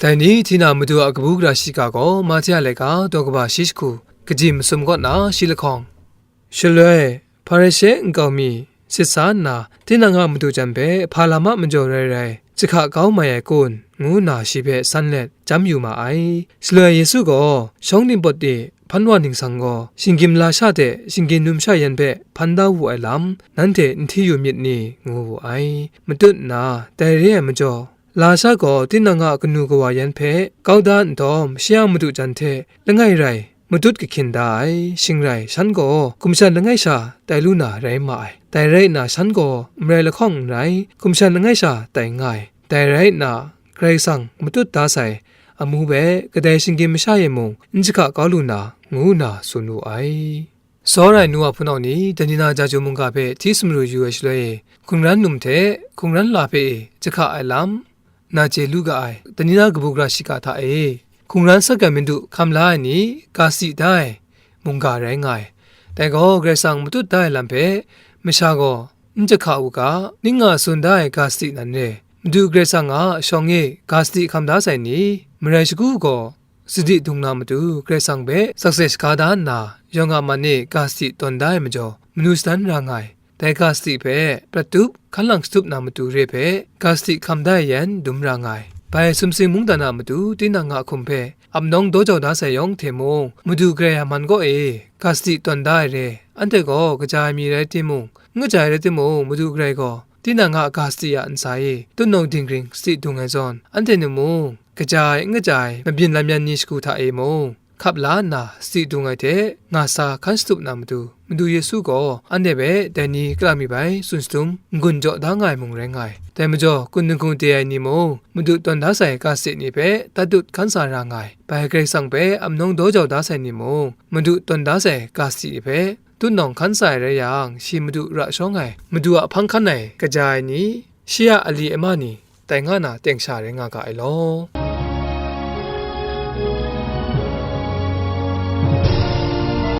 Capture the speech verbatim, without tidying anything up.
Dai ni, Tina Madu a kabu gara shiga gaw Mahte a laika daw kaba shi jahku, kaji masum kaw na shi lahkawng. Shaloi, Hparishe nkau mi sit sa nna, tinang a madu jan hpe hpa lam a majaw rai rai, jahka kau mai ai kun, ngu nna shi hpe san let, chyam yu ma ai. Shaloi Yesu gaw, shawng ningpawt e hpan wa ningsang gaw, shinggyim lasha hte shinggyim numsha yan hpe hpan da wu ai lam, nanhte n hti yu myit ni? Ngu wu ai. Matut nna, dai re ai majaw, lasha gaw tinang a kanu kawa yan hpe kau da nhtawm, shi a madu jan hte langai rai matut kahkyin da ai. Shing rai, shan gaw gumshan langai sha tai lu na rai ma ai. Dai rai nna, shan gaw marai lahkawng n rai, gumshan langai sha tai nga ai. Dai rai nna, Karai Kasang matut da sai amu hpe kadai shinggyim masha e mung n jahka kau lu na, ngu nna tsun wu ai. Tsawra ai nu wa hpunau ni, Danila Jaju mungga hpe hti sumru yu ai shaloi e, hkungran num hte hkungran la hpe e jahka ai lam, na chye lu ga ai. Danila kabu gara shiga hta e, hkungran sak ai madu hkam la ai ni ga sadi da ai mungga rai nga ai. Dai gaw, Karai Kasang matut da ai lam hpe masha gaw n jahka u ga, ning nga tsun da ai ga sadi nan re. Madu Karai Kasang a shawng e ga sadi hkam da sai ni, marai shagu gaw sadi dung na matu, Karai Kasang hpe sakse shaga da nna, yawng a man e ga sadi tawn da ai majaw, manu shadan ra nga ai. Dai ga sadi hpe prat tup, hkan lang shatup na matu re hpe, ga sadi hkam da ai yan dum ra nga ai. Bai sumsing mungdan a matu tinang a hkum hpe ap nawng daw jau da sai yawng hte mung, Madu Karai a man kaw e ga sadi tawn da ai re. Anhte gaw kaja ai mi rai timung, n kaja ai rai timung, Madu Karai gaw tinang a ga sadi a ntsa e tutnawng dinggring sadi dung ai zawn, anhte nang mung, kaja ai, n kaja ai, mabyin lam yan ni shagu hta e mung, hkap la nna sadi dung ai hte nga sa hkan shatup na matu, Madu Yesu gaw anhte hpe dai ni kara mi bai tsun shadum n-gun jaw da nga ai mung rai nga ai. Dai majaw, kun dinghku de ai ni mung, madu tawn da sai ga sadi ni hpe tatut hkan sa ra nga ai. Bai Karai Kasang hpe ap nawng daw jau da sai ni mung, madu tawn da sai ga sadi ni hpe tutnawng hkan sa ai rai yang, shi madu ra shawng ai, madu a hpang hkan ai kaja ai ni, shi a ali ama ni, tai nga na teng sha rai nga ga ai law.